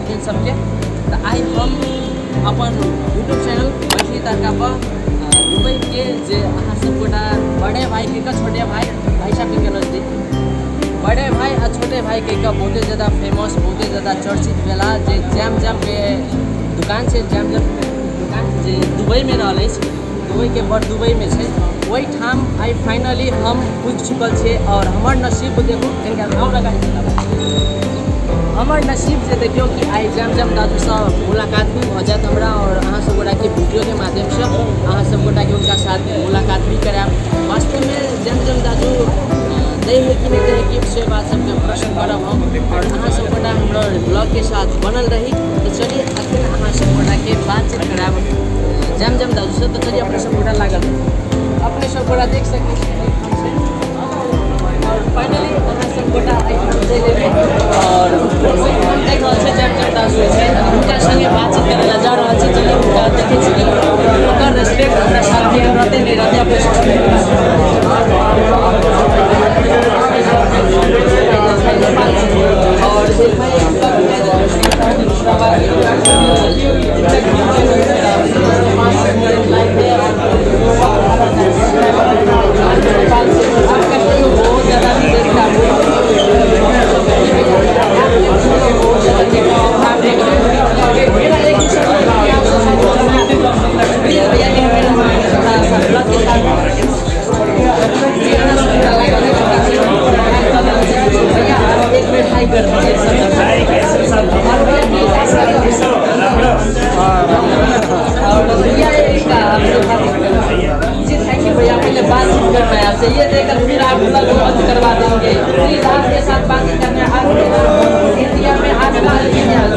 जन्मदिन सबके। तो आइ हम अपन यूट्यूब चैनल मैथिली तड़का पर दुबई के जे अहाँ सब गोटा बड़े भाई के छोटे भाई भाई साहब के नजदीक बड़े भाई आ छोटे भाई के बहुते ज़्यादा फेमस बहुते ज़्यादा चर्चित भेला जे जैम जैम के दुकान से जैम जैम दुकान जे दुबई में रहल अछि, दुबई के बड़ दुबई में छै, ओहिठाम आइ फाइनली हम पुजि चुकल छियै। और हमर नसीब देखू हमर नसीब जे देखियौ कि आइ जैम जैम दादूसँ मुलाकात भी भऽ जायत हमरा और अहाँ सब गोटाके वीडियोके माध्यमसँ अहाँ सब गोटाके हुनका साथ मुलाकात भी करायब। वास्तवमे जैम जैम दादू दै है कि नहीं दै है गिफ्ट से बात सबके प्रश्न करब हम और अहाँ सब गोटा हमर ब्लॉग के साथ बनल रही। तो चलिए अखन अहाँ सब गोटाके बातचीत करायब जैम जैम दादूसँ। तो चलिए अपने सब गोटा लागल अपने सब गोटा देख सकै छी और फाइनली अहाँ सब गोटा एहिठाम चलि एबै और देख रहल छै जैम जैम दादू छै हुनका संगे बातचीत करै लए जा रहल छी। चलिए हुनका देखै छी कि ओकर रेस्पेक्ट हमरा साथ रहतै नहि रहतै। अपने और बहुत ज़्यादा देखता हूँ जी thank you भैया, पहले बातचीत करना है आपसे, ये देकर फिर आप ब्लॉग बंद करवा देंगे। प्लीज आपके साथ बातचीत करना है। आप इंडिया में आज दुबई में आज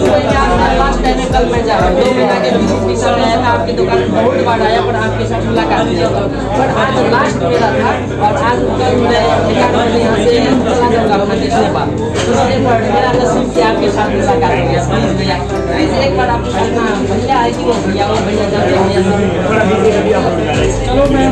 लास्ट टाइम है, कल मैं जा रहा हूँ 2 महीना के बीच में आया था आपकी दुकान में, बहुत बार आया पर आपके साथ मुलाकात नहीं हुई, पर आज लास्ट मेरा था और आज कल मैं यहाँ से चला जाऊँगा अपने देश नेपाल। तो मेरा नसीब कि आपके साथ मुलाकात हो गया। प्लीज भैया प्लीज एक बार आपको भैया आए कि वो भैया वो भैया जाते हैं। चलो मैं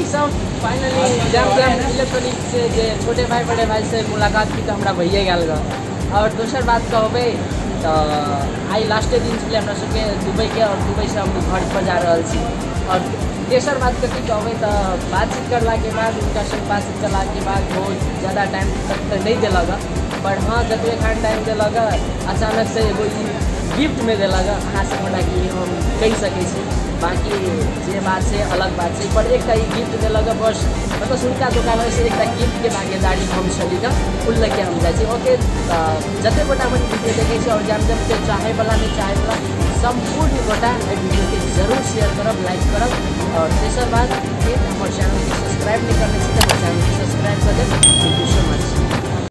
सब फाइनली जैम जैम इलेक्ट्रॉनिक्स से जे छोटे भाई बड़े भाई से मुलाकात की तो हमरा भइए गेल गऽ। और दोसर बात कहबै तो आइ लास्टे दिन छलै हमरा सबके दुबई के और दुबई से हम घर पर जा रहल छी। और तेसर बात कथी कहबै तो बातचीत करलाके बाद हुनका संग बातचीत करलाके बाद बहुत ज़्यादा टाइम तक तऽ नहि देलक, पर हाँ जतबे खान टाइम देलक अचानक से एगो ई गिफ्टमे देलक अहाँ सब गोटाके हम कहि सकै छी। बाकी जे बात छै अलग बात छै, पर एकटा ई गिफ्ट देलक बस मतलब हुनका दोकानसँ एकटा गिफ्टके भागीदारी हम छली गऽ ओ लऽ के हम जाइ छी। ओके जतेक गोटा हमर वीडियो देखै छी और जैम जैमके चाहैवला नहि चाहैवला सम्पूर्ण गोटा एहि वीडियोके जरूर शेयर करब, लाइक करब। और तेसर बात कि हमर चैनलके सब्सक्राइब नहि करने छी तऽ हमर चैनलके सब्सक्राइब कऽ देब। Thank you so much.